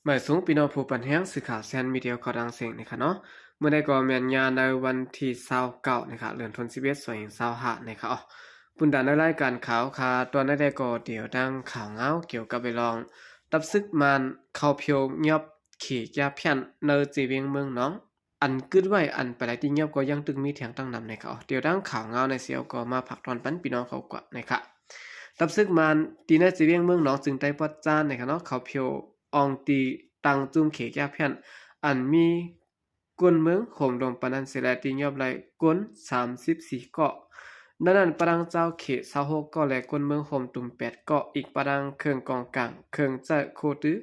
ໝາຍສູງພີ່ນ້ອງຜູ້ປັນແຮງ ສື່ຂ່າວແຊນມີເດຍເຂົ້າດັງເສັງນີ້ຄະເນາະ. ມື້ໃດກໍແມ່ນຍາມໃນວັນທີຊາວເກົ້ານີ້ຄະ ເດືອນທີສິບເອັດ ສອງພັນຊາວຫ້ານີ້ຄະ. ອາ ປຸນດາໃນລາຍການຂ່າວຄະ ຕອນໃດກໍດຽວດັ່ງຂ່າວງາວກ່ຽວກັບໄປລອງ ທັບຊຶກມານເຂົ້າພຽວຍອບເຂກາພຽນໃນເຈວຽງເມືອງໜອງ ອັນກຶດໄວ້ ອັນປະໄລຕີຍອບກໍຍັງຕຶກມີແທງຕັ້ງນຳໃນຂະ ດຽວດັ່ງຂ່າວງາວໃນເຊວກໍມາຝາກຕ້ອນປັນພີ່ນ້ອງເຂົາກວ່າໃນຂະ. ທັບຊຶກມານ ທີ່ໃນເຊວຽງເມືອງໜອງ ຈຶ່ງໄດ້ປອດຈານໃນຂະເນາະ ເຂົາພຽວອອງຕີຕັ້ງຈຸ້ມເຂກາພຽນ ອັນມີກົ້ນເມືອງໂຮມລວມປານນັ້ນເສຍແລະ ຕີຍອບໄລ່ກົ້ນສາມສິບສີ່ເກາະ. ໃນນັ້ນປະດັງເຈົ້າເຂຊາວຫົກເກາະ ແລະ ກົ້ນເມືອງໂຮມຕຸມແປດເກາະ ອີກປະດັງເຄື່ອງກອງກາງ ເຄື່ອງໃຊ້ໂຄຕື້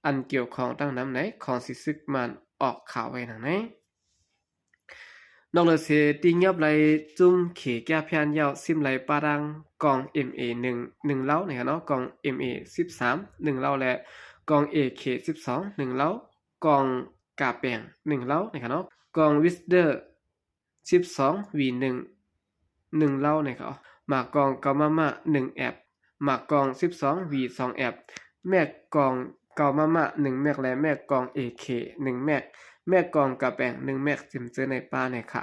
ອັນກ່ຽວຂ້ອງຕັ້ງນຳໃນຂອງສີຊຶກມານອອກຂ່າວໄວ້ດັ່ງໃນ. ນອກເຫຼືອເສ ຕີຍອບໄລ່ຈຸ້ມເຂກາພຽນແລ້ວ ຊິມໄລ່ປະດັງກອງເອັມເອໜຶ່ງ ໜຶ່ງເລົານີ້ຄະເນາະ ກອງເອັມເອສິບສາມ ໜຶ່ງເລົາ ແລະ ກອງເອເຄສິບສອງ ໜຶ່ງເລົາ ກອງກາແປງໜຶ່ງເລົານີ້ຄະເນາະ ກອງວິສເດີສິບສອງ ວີໜຶ່ງ ໜຶ່ງເລົານີ້ຄະ ໝາກກອງເກົາມາມາໜຶ່ງແອບ ໝາກກອງສິບສອງ ວີສອງແອບ ແມັກກອງເກົາມາມາໜຶ່ງແມັກ ແລະ ແມັກກອງເອເຄໜຶ່ງແມັກ ແມັກກອງກະແປງໜຶ່ງແມັກ ຈິມເຈີໃນປ້າໃນຂະ.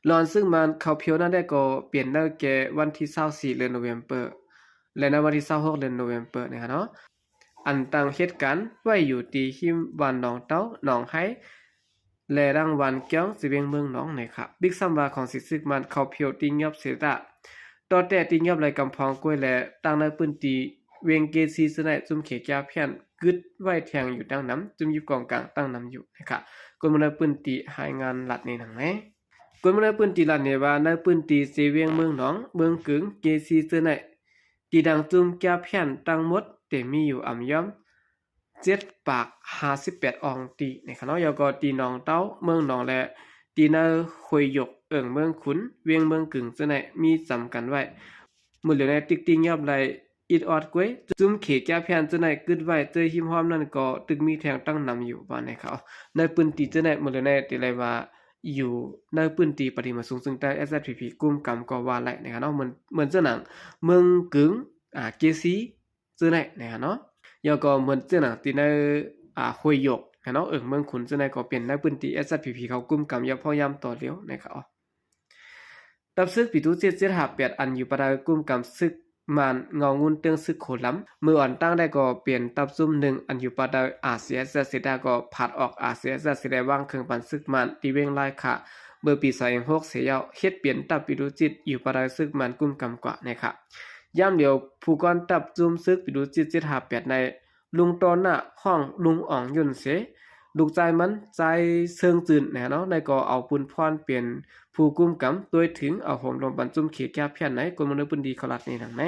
ລອນຊຶກມານເຂົ້າພຽວນັ້ນໄດ້ກໍປ່ຽນໄດ້ແກ່ວັນທີຊາວສີ່ ເດືອນໂນເວມເປີ ແລະ ໃນວັນທີຊາວຫົກ ເດືອນໂນເວມເປີນີ້ຄະເນາະ ອັນຕັ້ງເຮັດການໄວ້ຢູ່ທີ່ຮິມບ້ານໜອງເຕົາ ໜອງໄຮ ແລະ ດັງບ້ານກ້ຽວ ເຊວຽງເມືອງໜອງໃນຂະ. ບິກຊ້ຳວ່າຂອງສີຊຶກມານເຂົ້າພຽວຕີຍອບເສຍຕາ ຕໍ່ແຕ່ຕີຍອບໄລ່ກຳພອງກ້ວຍ ແລະ ຕັ້ງໃນພື້ນທີ່ວຽງເກຊີເຈີໃນ ຈຸ້ມເຂກາພຽນກຶດໄວ້ແທງຢູ່ຕັ້ງນຳ ຈຸ້ມຍິບກອງກາງຕັ້ງນຳຢູ່ໃນຂະ ຄົນເມືອງໃນພື້ນທີ່ຮາຍງານລັດໃນໜັງໃນ. ຄົນເມືອງໃນພື້ນທີ່ລັດໃນວ່າ ໃນພື້ນທີ່ເຊວຽງເມືອງໜອງ ເມືອງກຶງ ເກຊີເຈີໃນ ທີ່ຕັ້ງຈຸ້ມກາພຽນທັງໝົດ ແຕ່ມີຢູ່ອຳຍອມເຈັດປາກຫ້າສິບແປດອ່ອງຕີໃນຂະເນາະ ແລ້ວກໍທີ່ໜອງເຕົາ ເມືອງໜອງ ແລະ ທີ່ໃນຫ້ວຍຢົກ ເອີ່ງເມືອງຂຸນ ວຽງເມືອງກຶງເຈີໃນ ມີຈຳກັນໄວ້. ມື້ເຫຼືອໃນຕຶກຕີຍອບໄລ່ອິດອອດກ້ວຍ ຈຸ້ມເຂກາພຽນເຈີໃນກຶດໄວ້ເຈີຮິມຮ່ອມນັ້ນກໍຕຶກມີແທງຕັ້ງນຳຢູ່ວ່າໃນຂະ. ໃນພື້ນທີ່ເຈີໃນມື້ເຫຼືອໃນທີ່ໄລ່ວ່າ ຢູ່ໃນພື້ນທີ່ປະເທດມາສູງເຊິ່ງໃຕ້ ເອສເອສພີພີ ກຸມກຳກໍວ່າໄດ້ໃນຂະເນາະ ເໝືອນ ເໝືອນເຈີໜັງ ເມືອງກຶງ ອາ ເກຊີ ເຈີໃນນະເນາະ ແລ້ວກໍເໝືອນເຈີໜັງທີ່ໃນ ອາ ຫ້ວຍຢົກນະເນາະ ເອີ່ງເມືອງຂຸນເຈີໃນ ກໍເປັນໃນພື້ນທີ່ ເອສເອສພີພີ ເຂົາກຸມກຳຢ່າງພວກຍາມຕໍ່ລຽວນະຄະ. ທັບຊຶກປີຕູຈິດ ເຈັດຫ້າແປດ ອັນຢູ່ປາດໃຕ້ກຸມກຳຊຶກມານເງົາງຸ່ນເຕີງຊຶກໂຄລຳ ເມື່ອອ່ອນຕັ້ງໄດ້ກໍເປັນທັບຊຸມໜຶ່ງ ອັນຢູ່ປາດໃຕ້ ອາຊີເອສເອສ ເສດາ ກໍຜັດອອກ ອາຊີເອສເອສ ເສດາ ວາງເຄື່ອງປານຊຶກມານທີ່ວຽງລາຍຂະ ເມື່ອປີສອງພັນຫົກເສຍແລ້ວ ເຮັດເປັນທັບປີຕູຈິດ ຢູ່ປາດໃຕ້ຊຶກມານກຸມກຳກວ່ານະຄະ. ຍາມດຽວ ຜູ້ກອນທັບຈຸ້ມຊຶກປີຕູຈິດ ເຈັດຫ້າແປດ ໃນ ລຸງຕໍ່ໜ້າ ຫ້ອງລຸງອອງຍົນເສ ລູກຊາຍມັນ ຊາຍເຊີງຈືນ ນະເນາະ ໄດ້ກໍເອົາປຸນພອນເປັນຜູ້ກຸມກຳ ໂດຍເຖິງເອົາໂຮມລວມບັນຈຸມເຂກາພຽນໃນ ຄົນເມືອງໃນພື້ນທີ່ເຂົາລັດໃນໜັງໃນ.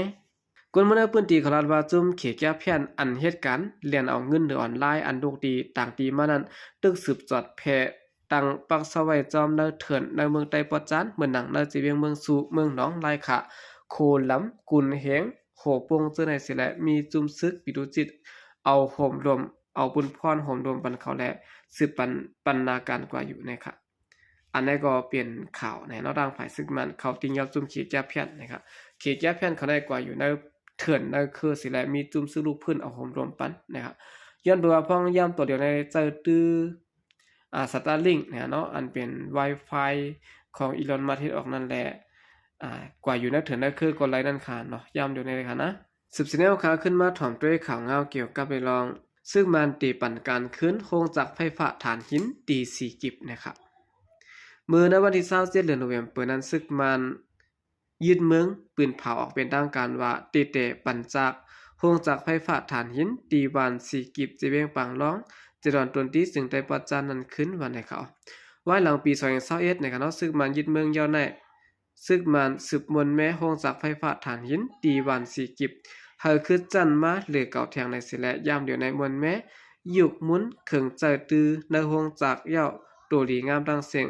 ຄົນເມືອງໃນພື້ນທີ່ເຂົາລັດວ່າ ຈຸ້ມເຂກາພຽນ ອັນເຮັດການລຽນເອົາເງິນໂດຍອອນລາຍ ອັນລູກຕີຕ່າງຕີມານັ້ນ ຕຶກສືບສອດແຜ່ ຕັ້ງປັກຊະໄວ້ຈອມໃນເຖື່ອນໃນເມືອງໃຕ້ປອດຈານ ເໝືອນໜັງໃນເຈວຽງເມືອງຊູ ເມືອງໜອງ ລາຍຂະ ໂຄລຳ ກຸນເຮງ ໂຫໂປ່ງ ເຈີໃນເສ ແລະ ມີຈຸ້ມຊຶກປີຕູຈິດ ເອົາໂຮມລວມ ເອົາບຸນພອນໂຮມລວມປັນເຂົາ ແລະ ສືບປັນ ປັນນາການກວ່າຢູ່ນະຄະ. ອັນໃດກໍເປັນຂ່າວໃນນອກທາງຝ່າຍຊຶກມານ ເຂົາຕິງຍອບຈຸ້ມເຂກາພຽນນະຄະ. ເຂກາພຽນເຂົາໄດ້ກວ່າຢູ່ໃນເຖື່ອນໃນເຄືອເສ ແລະ ມີຈຸ້ມຊຶກລູກພື້ນເອົາໂຮມລວມປັນນະຄະ. ຍ້ອນເບິ່ງວ່າພວກຍາມຕົວດຽວໃນໃຈຕື້ ອ່າ Starlink ນະເນາະ ອັນເປັນ Wi-Fi ຂອງ Elon Musk ເຮັດອອກນັ້ນແຫຼະ ອ່າ ກວ່າຢູ່ໃນເຖິງໃນຄືກໍໄລນັ້ນຂະເນາະ ຍາມດຽວໃນຂະນະ. ສືບສະແນວຂາຂຶ້ນມາຖອມດ້ວຍຂ່າວງາວກ່ຽວກັບເລື່ອງລອງ ຊຶກມານຕີປັນການຄືນໂຮງຈັກໄຟຟ້າຖ່ານຫີນ ຕີສີ່ກິບນະຄະ. ເມື່ອໃນວັນທີຊາວເຈັດ ເດືອນໂນເວມເປີນັ້ນ ຊຶກມານ ຍຶດເມືອງປືນເຜົາອອກເປັນທາງການວ່າ ຕີແຕ່ປັນຈາກໂຮງຈັກໄຟຟ້າຖ່ານຫີນ ທີ່ບ້ານສີ່ກິບ ເຈວຽງປາງລອງ ເຈດອນຕົນຕີ ເຊິ່ງໄດ້ປະຈານນັ້ນຄືນວັນໃນເຂົາ. ວາຍຫຼັງປີສອງພັນຊາວເອັດ ໃນຂະນະຊຶກມານຍຶດເມືອງຍາວໃນ ຊຶກມານສືບມ້ວນແມ້ໂຮງຈັກໄຟຟ້າຖ່ານຫີນ ທີ່ບ້ານສີ່ກິບ ໃຫ້ຄືນຈັນມາເຫຼືອເກົ່າແທງໃນເສ ແລະ ຍາມດຽວໃນມ້ວນແມ້ ຍຸກໝຸນເຄື່ອງໃຊ້ຕື້ໃນໂຮງຈັກແລ້ວ ໂຕດີງາມທັງເສັງ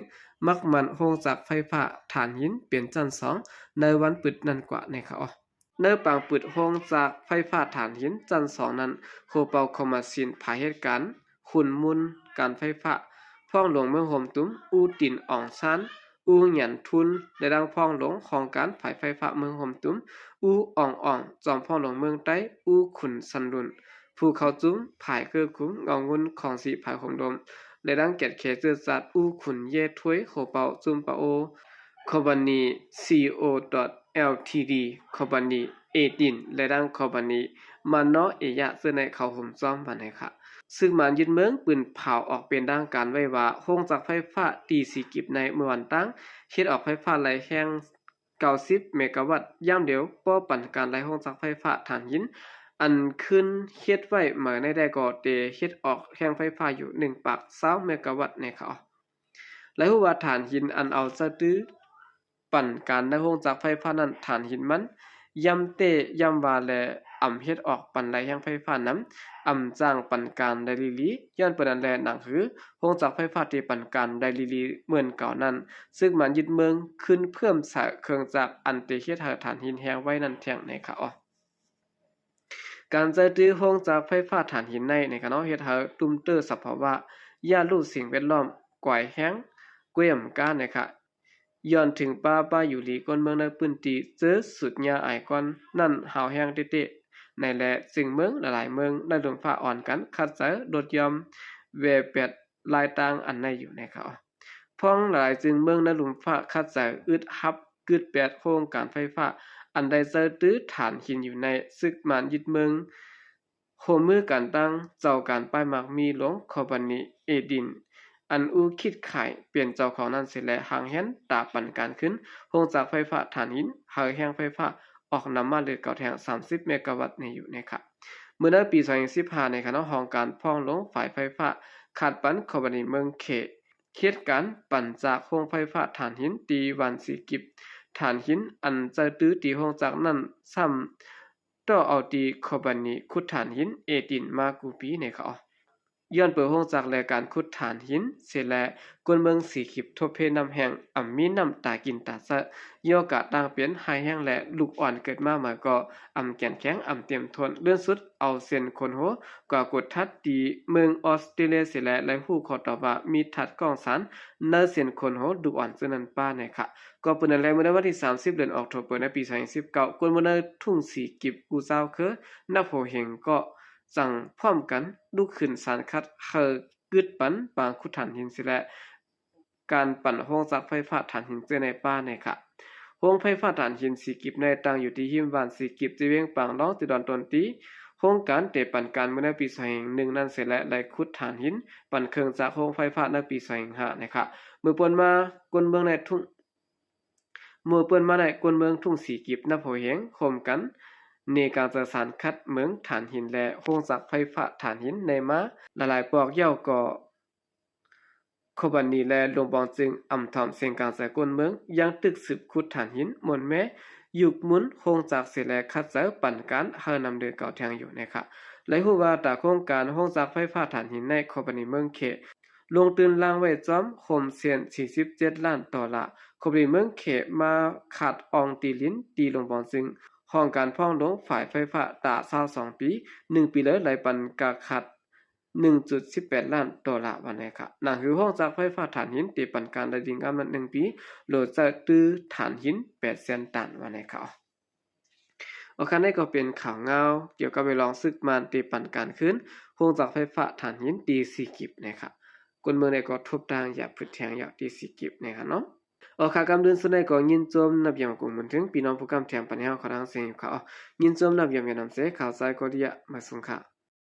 ມັກໝັ້ນໂຮງຈັກໄຟຟ້າຖ່ານຫີນເປັນຊັ້ນສອງ ໃນວັນປຶດນັ້ນກວ່າໃນຂະ. ໃນປາງປຶດໂຮງຈັກໄຟຟ້າຖ່ານຫີນຊັ້ນສອງນັ້ນ ໂຮເປົ່າຄອມມາຊິນ ພາເຮັດການຂຸນໝຸນການໄຟຟ້າ ພອງຫຼວງເມືອງໂຮມຕຸມ ອູ່ຕິນອອງຊານ ອູ່ຫຍັນທຸນ ແລະ ດັ່ງພອງຫຼວງຫ້ອງການຝ່າຍໄຟຟ້າເມືອງໂຮມຕຸມ ອູ່ອອງອອງ ຈອມພອງຫຼວງເມືອງໃຕ້ ອູ່ຂຸນຊັນລຸນ ຜູ້ເຂົ້າຈຸ້ມ ພາຍເກີ້ຄຸມ ເງົາງຸ່ນ ຂອງສີພາຍໂຮມໂດມ ແລະ ດັ່ງກຽດແຂເຈີດສັດ ອູ່ຂຸນ ເຢຖ້ວຍ ໂຄເປົາ ຈຸ້ມປາໂອ ຄອມພານີ ຊີໂອ ແອລທີດີ ຄອມພານີ ເອດິນ ແລະ ດັ່ງຄອມພານີ ມານໍ ເອຢາ ເຊິ່ງໃນເຂົ້າໂຮມຊ້ອມ ວ່າແນວນັ້ນ. ຊຶກມານຍຶດເມືອງ ປືນເຜົາອອກເປັນທາງການໄວ້ວ່າ ໂຮງຈັກໄຟຟ້າທີ່ສີກິບໃນເມື່ອວັນຕັ້ງ ເຮັດອອກໄຟຟ້າໄລ່ແຮງ ເກົ້າສິບເມກາວັດ ຍາມດຽວບໍ່ປັນການໄລ່ໂຮງຈັກໄຟຟ້າຖ່ານຫີນ ອັນຄືນເຮັດໄວ້ໃໝ່ໃນໄດ້ກໍເຕເຮັດອອກແຮງໄຟຟ້າຢູ່ໜຶ່ງປາກຊາວເມກາວັດແນ່ເຂົາ. ໄດ້ຮູ້ວ່າຖ່ານຫີນອັນເອົາໃຊ້ຕື້ ປັນການໃນໂຮງຈັກໄຟຟ້ານັ້ນ ຖ່ານຫີນມັນ ຢ້ຳເຕຢ້ຳວ່າ ແລະ ອຳເຮັດອອກປັນໄລ່ແຮງໄຟຟ້ານຳ ອຳຈ້າງປັນການໄດ້ລີໆ. ຍ້ອນເປັນນັ້ນແລະ ໜັງຫື ໂຮງຈັກໄຟຟ້າທີ່ປັນການໄດ້ລີໆ ເໝືອນເກົ່ານັ້ນ ຊຶກມານຍຶດເມືອງ ຄືນເພີ່ມໃຊ້ເຄື່ອງຈັກ ອັນເຕເຮັດໃຫ້ຖ່ານຫີນແຮງໄວ້ນັ້ນແທ້ງໃນຂະອອກ. ການໃຊ້ຕື້ໂຮງຈັກໄຟຟ້າຖ່ານຫີນໃນ ໃນຂະເນາະ ເຮັດໃຫ້ຕຸ່ມເຕີສະພາວະ ຢ້ານຮູ້ສິ່ງແວດລ້ອມ ກວາຍແຮງ ກວຽມກ້ານໃນຂະ ຍ້ອນເຖິງປາປາຢູ່ລີ ຄົນເມືອງໃນພື້ນທີ່ເຈີສຸດຍາອາຍກ່ອນນັ້ນ ຫາວແຮງເຕະໆ ໃນແລະ ຈຶ່ງເມືອງຫຼາຍໆເມືອງໃນລຸ່ມຟ້າອ່ອນກັນ ຂັດໃຈ ໂດດຍ່ອມ ແວ່ແປດລາຍຕ່າງອັນໃນຢູ່ໃນເຂົາ. ພ້ອງຫຼາຍຈຶ່ງເມືອງໃນລຸ່ມຟ້າ ຂັດໃຈ ອຶດຮັບ ກຶດແປດໂຄງການໄຟຟ້າ ອັນໄດ້ໃຊ້ຕື້ຖ່ານຫີນຢູ່ໃນ ຊຶກມານຍຶດເມືອງ ຮ່ວມມືກັນຕັ້ງເຈົ້າການປ້າຍໝາກມີຫຼວງ ຄອມພານີ ເອດິນ ອັນອູຄິດຂາຍເປັນເຈົ້າຂອງນັ້ນເສຍແລ້ວ ຫາງແຮນຕາປັນການຄືນ ໂຮງຈັກໄຟຟ້າຖ່ານຫີນ ໃຫ້ແຮງໄຟຟ້າອອກນຳມາເຫຼືອເກົ່າແທ້ງ ສາມສິບເມກາວັດໃນຢູ່ໃນຂະ. ເມື່ອໃນປີສອງພັນສິບຫ້າໃນຂະເນາະ ຫ້ອງການພ້ອງຫຼວງຝ່າຍໄຟຟ້າ ຂາດປັນຄອມພານີເມືອງເຂດ ເຂດການປັ່ນຈາກໂຮງໄຟຟ້າຖ່ານຫີນ ທີ່ບ້ານສີກິບ ຖ່ານຫີນອັນໃຊ້ຕື້ທີ່ໂຮງຈັກນັ້ນ ຊ້ຳ ຕໍ່ເອົາທີ່ຄອມພານີຂຸດຖ່ານຫີນ ເອດິນ ມາກູປີໃນເຂົາ. ຍ້ອນເປີໂຮງຈັກ ແລະ ການຂຸດຖ່ານຫີນເສຍແລ້ວ ຄົນເມືອງສີກິບທົບເພນ້ຳແຫ້ງ ອຳມີນ້ຳຕາກິນຕາໃຊ້ ຍ້ອນກະຕ່າງເປັນໄຮ້ແຮງ ແລະ ລູກອ່ອນເກີດມາໃໝ່ກໍອຳແກ່ນແຂງ ອຳເຕັມທົນ ເລື່ອນສຸດເອົາເສັ້ນຂົນໂຮກວ່າກົດທັດທີ່ເມືອງອອສເຕຣເລຍເສຍແລ້ວ ໄດ້ຮູ້ຂໍຕອບວ່າມີທາດກ້ອງສານ ໃນເສັ້ນຂົນໂຮກລູກອ່ອນເຊິ່ງນັ້ນປ້າໃນຂະ. ກໍເປັນນັ້ນແຫຼະ ເມື່ອໃນວັນທີສາມສິບ ເດືອນອອກໂທເບີ ໃນປີສອງພັນສິບເກົ້າ ຄົນເມືອງໃນທຸ່ງສີກິບ ກູເຈົ້າເຄີ ນະໂພເຮງ ກໍຈັ່ງພ້ອມກັນລຸກຂຶ້ນສານຂັດ ໃຫ້ກຶດປັນປາງຂຸດຖ່ານຫີນເສຍແລ້ວ ການປັ່ນໂຮງຈັກໄຟຟ້າຖ່ານຫີນເຈີໃນປ່າໃນຂະ. ໂຮງໄຟຟ້າຖ່ານຫີນສີກິບໃນ ຕັ້ງຢູ່ທີ່ຮິມບ້ານສີກິບ ເຂດວຽງປາງ ລອງ ຕິດດອນຕົ້ນຕີ. ໂຮງການເຕະປັນການເມື່ອໃນປີສອງພັນໜຶ່ງນັ້ນເສຍແລ້ວ ໄດ້ຂຸດຖ່ານຫີນ ປັ່ນເຄື່ອງຈັກໂຮງໄຟຟ້າໃນປີສອງພັນຫ້າໃນຂະ. ເມື່ອປ່ອນມາ ຄົນເມືອງໃນທຸ່ງ ເມື່ອປ່ອນມາໃນ ຄົນເມືອງທຸ່ງສີກິບ ນະໂພເຮງ ໂຮມກັນ ເນການຈະສານຂັດເໝິງຖ່ານຫີນ ແລະ ໂຮງຈັກໄຟຟ້າຖ່ານຫີນໃນມາຫຼາຍໆປອກ ແລ້ວກໍ ຄອມພານີ ແລະ ຫຼວງບອງຈຶງ ອຳຖອມເສັງກາງໃຈ ຄົນເມືອງຍັງຕຶກສືບຂຸດຖ່ານຫີນ ມ້ວນແມ້ຍຸກໝຸນໂຮງຈັກເສຍແລ້ວ ຂັດໃຈປັນການໃຫ້ນຳເດີເກົ່າແທ້ງຢູ່ໃນຂະ. ໄດ້ຮູ້ວ່າຕາໂຄງການໂຮງຈັກໄຟຟ້າຖ່ານຫີນໃນ ຄອມພານີເມືອງເຂດ ລົງທຶນລ່າງໄວ້ຈອມໂຮມເສນສີ່ສິບເຈັດລ້ານໂດລາ. ຄອມພານີເມືອງເຂດມາຂາດອ່ອງຕີດິນ ທີ່ຫຼວງບອງຈຶງ ຫ້ອງການພ້ອງຫຼວງຝ່າຍໄຟຟ້າ ຕາຊາວສອງປີ ໜຶ່ງປີເລີຍ ໄດ້ປັນກາຂາດ ໜຶ່ງຈຸດສິບແປດລ້ານໂດລາ ວ່າແນວນັ້ນ. ໜັງຫືໂຮງຈັກໄຟຟ້າຖ່ານຫີນ ທີ່ປັນການໄດ້ດີງາມນັ້ນ ໜຶ່ງປີ ໂລໃຊ້ຕື້ຖ່ານຫີນ ແປດແສນຕັນ ວ່າແນວນັ້ນ. ໂອເຄ ນີ້ກໍເປັນຂ່າວງາວກ່ຽວກັບເລື່ອງຊຶກມານທີ່ປັນການຄືນໂຮງຈັກໄຟຟ້າຖ່ານຫີນທີ່ສີກິບນະຄະ. ຄົນເມືອງໃດກໍທົບທາງຢາຜຶດແທງຢາກທີ່ສີກິບນະຄະເນາະ. ໂອເຄ ກ່ອນອື່ນສຸດນີ້ກໍຍິນຊົມນຳຢາມກົງບຸນເຖິງພີ່ນ້ອງຜູ້ກຳແຖມປັນໃຫ້ເຮົາເຂົ້າທາງເສຍງຢູ່ຄະ. ຍິນຊົມນຳຢາມນຳເສຍຂ່າວສາຍກໍດີອະ ມາສົ່ງຄະ.